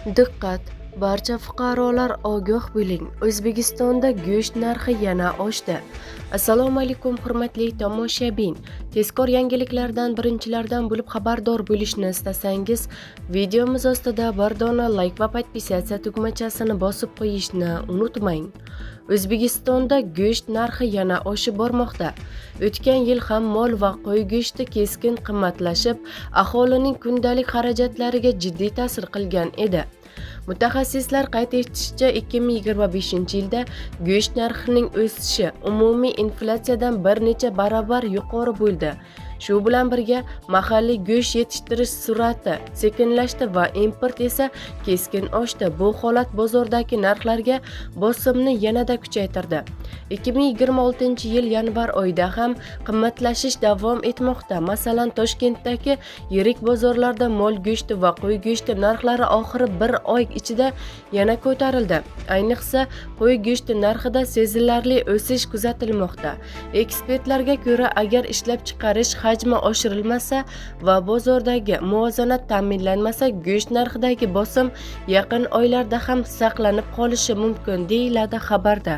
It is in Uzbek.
Diqqat! Barcha fuqarolar, ogoh bo'ling! O'zbekistonda go'sht narxi yana oshdi. Assalomu alaykum, hurmatli tomoshabin. Tezkor yangiliklardan birinchilardan bo'lib xabardor bo'lishni istasangiz, videomiz ostida bir dona like va подписаться tugmachasini bosib qo'yishni unutmang. O'zbekistonda go'sht narxi yana oshib bormoqda. O'tgan yil ham mol va qo'y go'shti keskin qimmatlashib, aholining kundalik xarajatlariga jiddiy ta'sir qilgan edi. Mutaxassislar qayd etishicha, 2025-yilda go'sht narxining o'sishi umumiy inflyatsiyadan bir necha barobar yuqori bo'ldi. Shu bilan birga, mahalliy go'sht yetishtirish sur'ati sekinlashdi va import esa keskin oshdi. Bu holat bozordagi narxlarga bosimni yanada kuchaytirdi. 2026-yil yanvar oyida ham qimmatlashish davom etmoqda. Masalan, Toshkentdagi yirik bozorlarda mol go'shti va qo'y go'shti narxlari oxirgi bir oy ichida yana ko'tarildi. Ayniqsa, qo'y go'shti narxida sezilarli o'sish kuzatilmoqda. Ekspertlarga ko'ra, agar ishlab chiqarish hajmi oshirilmasa va bozordagi muvozanat ta'minlanmasa, go'sht narxidagi bosim yaqin oylarda ham saqlanib qolishi mumkin, deyiladi xabarda.